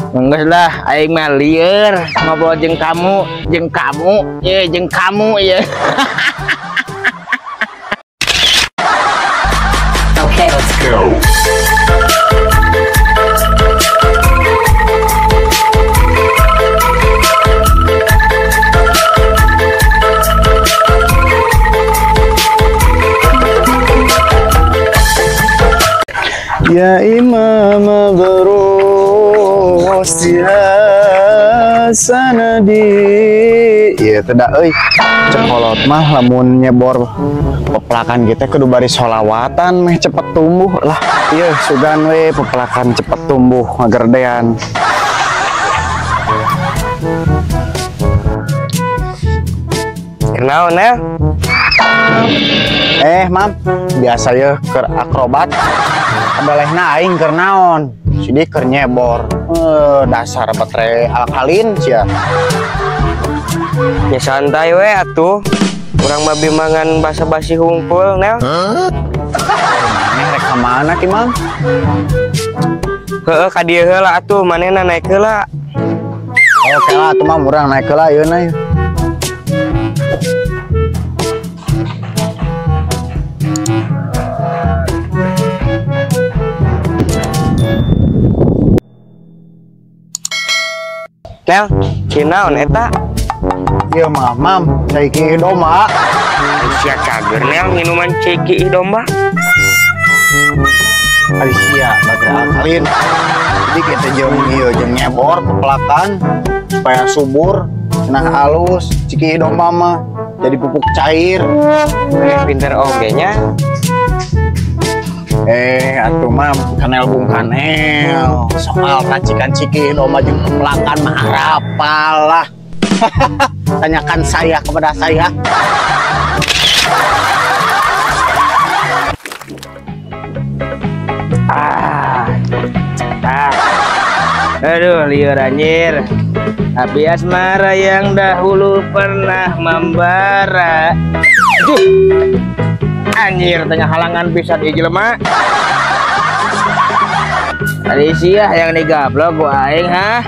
Enggeus lah, aing mah lieur ngobrol jeung kamu, ye jeung kamu ye. Okay, let's go. Ya Imam Berus ya sanadi. Iya tidak euy. Cekolot mah lamun nyebor pepelakan kita kudu bari sholawatan meh cepet tumbuh lah. Iya sugan we pepelakan cepet tumbuh ngagerdean. Kenaon ya? Mam, biasa ya keur akrobat. Abelehna aing keur naon? Sidik keur nyebor. Dasar baterai alkalin sia. Ya santai we atuh. Urang mah bimangan basa-basi hungkul, Nel. Maneh rek ka mana ki, Mang? Heeh, ka dieu heula atuh, manehna naik heula. Oke lah atuh Mam, urang naik heula ayeuna yeuh. Nel, kinaon eta? Ieu mah Mam, cai domba. Sia cager Nel minuman cai domba. Ari sia baterai alkalin. Jadi kita jeung ieu jeung nyebor pepelakan supaya subur, cenah alus, cai domba mah jadi pupuk cair. Pinter oge nya. Atuh Mam, kanel bung kanel. Soal racikan ciki domba jeung pepelakan mah harapalah. Tanyakan saya kepada saya. Aduh, lieur anjir. Api asmara yang dahulu pernah membara. Duh. Anjir, tengah halangan bisa di jelema. Tadi sia yang digablok gua aing, ha?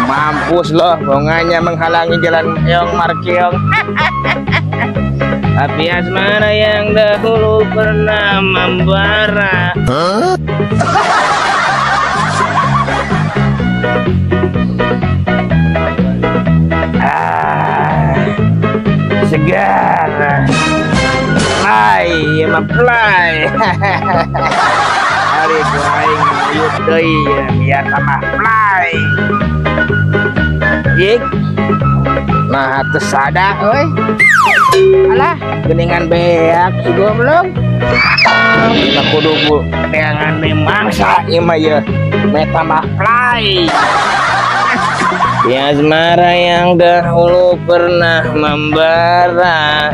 Mampus loh, bonganya menghalangi jalan Eong Markeong. Api asmara yang dahulu pernah membara. Segar. Fly, emang fly. Hari gua aing nguyup deui biar tambah fly. Jik. Nah, teu sada euy. Alah, geningan beak si goblok. Mah kudu neangan mangsa ieu mah ieu. Meh tambah fly. Ya asmara yang dahulu pernah membara,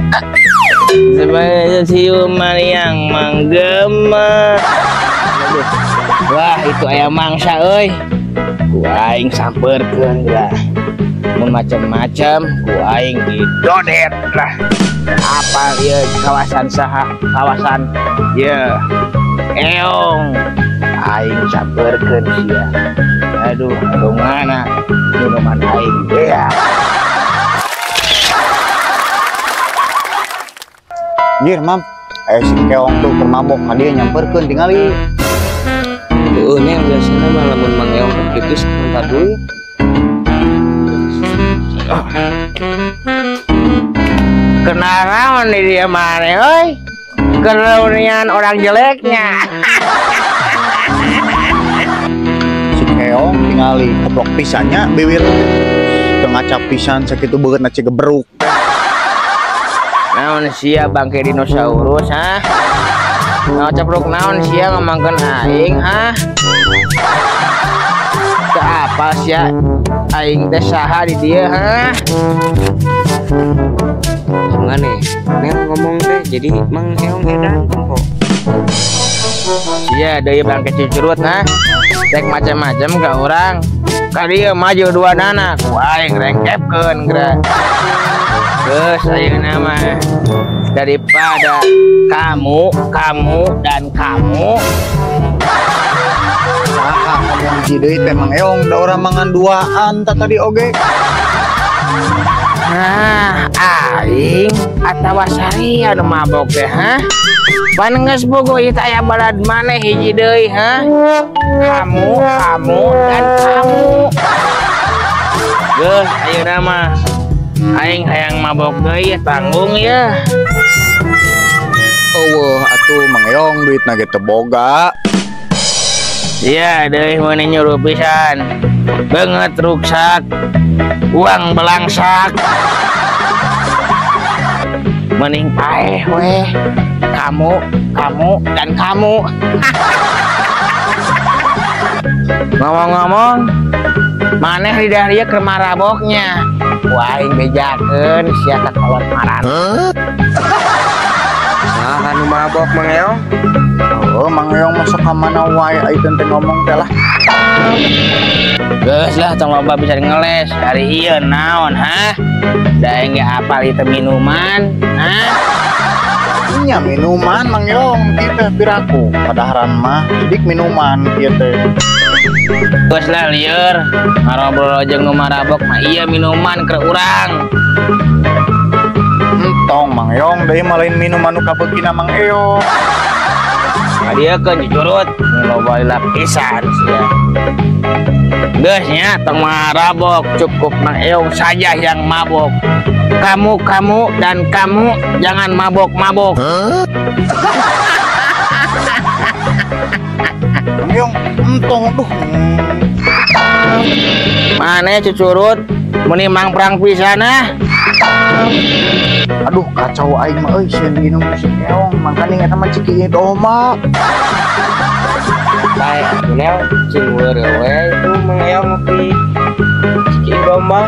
sebagai siuman yang menggema. Wah, itu ayam mangsa euy. Ku aing sampeurkeun lah. Mun macam-macam ku aing didodet lah. Apa ieu kawasan saha? Kawasan ieu Eong. Aing sampeurkeun sia. Aduh, dongana minuman aing ya. Jir, Mam. Ayo si keong tuh keur mabok ka dieu nyamperkeun tingali. Heueuh nya biasana mah lamun Mang Eong kitu minta duit. Kenaon di dia mane euy? Kereunian orang jeleknya. Si keong tingali koplok pisannya bibir teu ngacap pisan sakitu beungeutna cigeberuk. Naon sia bangke dinosaurus, ha? Naon capruk naon sia ngomongkeun aing, ha? Teu apa sia aing teh saha di dieu, ha? Mane, Nel ngomong teh jadi Mang Eong edan tempo. Sia deui bangke cucurut, ha? Rek macam-macam ka urang. Ka dieu maju dua nana, ku aing rengkepkeun geura. Geus ayeuna mah daripada kamu, kamu dan kamu. Saha ngomong hiji deui teh Mang Eong, da urang mangan duaan ta tadi oge. Nah, aing atawa sari anu mabok teh, ha? Pan geus bogo ieu teh aya balad maneh hiji deui, ha? Kamu, kamu dan kamu. Geus ayeuna mah aing hayang mabok deui tanggung ya. Eueuh atuh Mang Eong duitna ge teu boga. Iya deui meuni nyuruh pisan. Beungeut ruksak, uang belangsak. Mending paeh weh. Kamu, kamu dan kamu. Ngomong-ngomong, maneh lidah ieu keur maraboknya. Wah, aing bejakeun sia ka kolot maran. Saha nu mabok Mang Eong? Oh, Mang Eong masa ka mana wae ai teh ngomong teh lah. Geus lah tong loba bisa ngeles dari ieu naon ha? Da aing ge apal ieu minuman, ha? Nya minuman Mang Eong kieu teh piraku. Padaharan mah sidik minuman kieu teh. Geus lah lieur, ngarobrol jeung nu marabok mah ieu minuman keur urang. Entong Mang Eong deui mah lain minuman nu kabeukina Mang Eong. Kadiekeun jujurut, loba lapisan sia. Geus nya tong marabok, cukup Mang Eong saja yang mabok. Kamu, kamu dan kamu jangan mabok-mabok. Mang Eong entong duh. Maneh cucurut meuni mang perang pisan ah. Aduh kacau aing mah euy sieun diinum ku si Eong, mangkaning eta mah ciki domba. Bae atuh Nel, cing weureuh we itu Mang Eong ngopi ciki domba.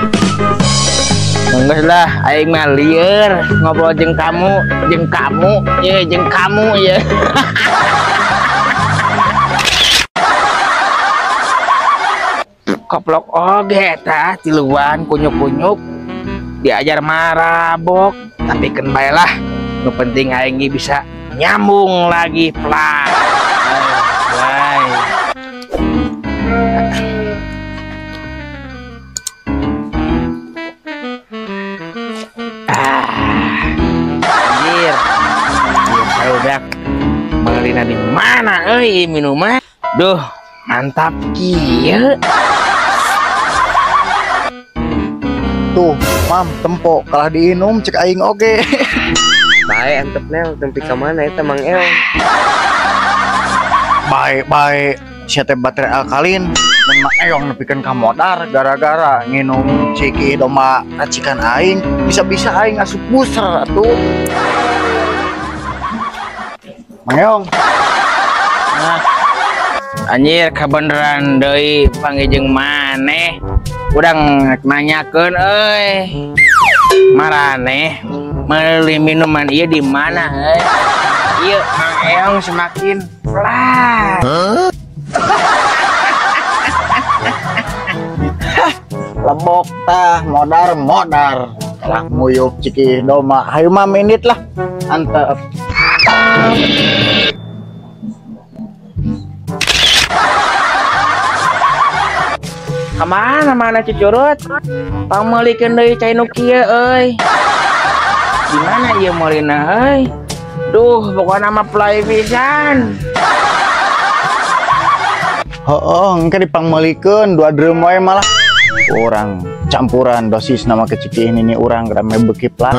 Geus lah aing mah lieur ngobrol jeung kamu, ye jeung kamu ye. Koplok oge eta tiluan kunyuk-kunyuk diajar marabok, tapi keun bae lah nu penting aing ge bisa nyambung lagi plak. Bye. Anjir. Udah meulina di mana euy minuman? Duh, mantap kieu. Tuh, mam tempo kalah diinum cek aing oge. Bae antep Nel, tempi ka mana eta Mang Eong? Bae bae sia teh baterai alkalin mun Mang Eong nepikeun ka modar gara-gara nginum ciki domba racikan aing, bisa-bisa aing asup buser atuh. Mang Eong. Nah, anjir kabeneran deui panggih jeung maneh. Urang nanyakeun euy. Maraneh meuli minuman ieu di mana euy? Ieu Mang Eong semakin flat. Lebok tah modar-modar. Lah nguyup ciki domba. Hayu mah minit lah. Antep. Kemana mana cucurut? Pangmeulikeun deui cai nu kieu euy. Di mana ieu meulina euy? Duh, pokona mah play pisan. Heeh, engke dipangmeulikeun 2 drum wae malah. Urang campuran dosis nama keciki ini urang rame beuki plat.